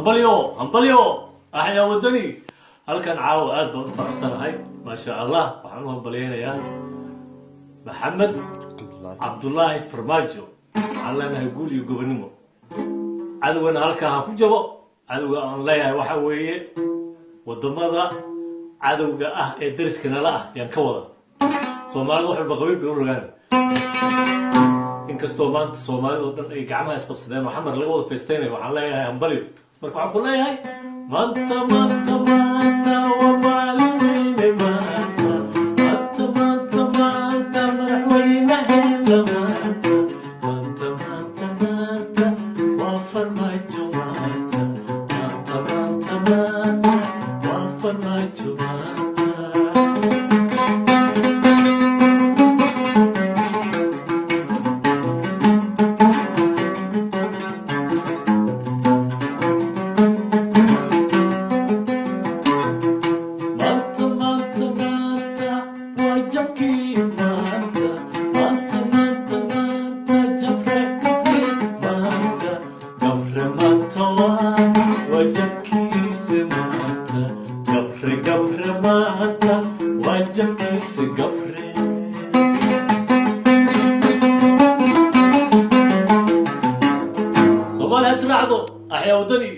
Hambalyo, hambalyo, Axyaa Wadani. Halkan caawa aad baan u faraxsanahay, maasha Allah. Waxaan u hambalyaynayaa Maxamed Cabdullaahi Farmaajo. Waxaan leenahay guul iyo gobonimo. Cadowgana halkaa ha ku jabo. Cadowga aan leeyahay waxa weeye wadamada cadowga ah ee dariska nala ah yaan ka wada. Soomaalida wax walba qabiil bay u rogaan. Inkastoo maanta Soomaalida oo dhan ay gacmaha isqabsadeen oo Xamar laga wada feestaynayo, waxaan leeyahay hambalyo. Marka waxaan ku leeyahay maanta, maanta, maanta waa maalin weyne. Maanta, maanta, maanta, maanta madaxweynaheena. Maanta, maanta, maanta, maanta waa Farmaajo. Maanta, maanta, maanta, maanta waa Farmaajo. Maanta. Maanta, maanta, maanta waa jabkii. Maanta, maanta, maanta, maanta jabre gabre. Maanta gabre, maanta waa jabkiise. Maanta gabre, gabre, maanta waa jabkiise gabre. Soomaaliya ha israacdo. Axyaa Wadani.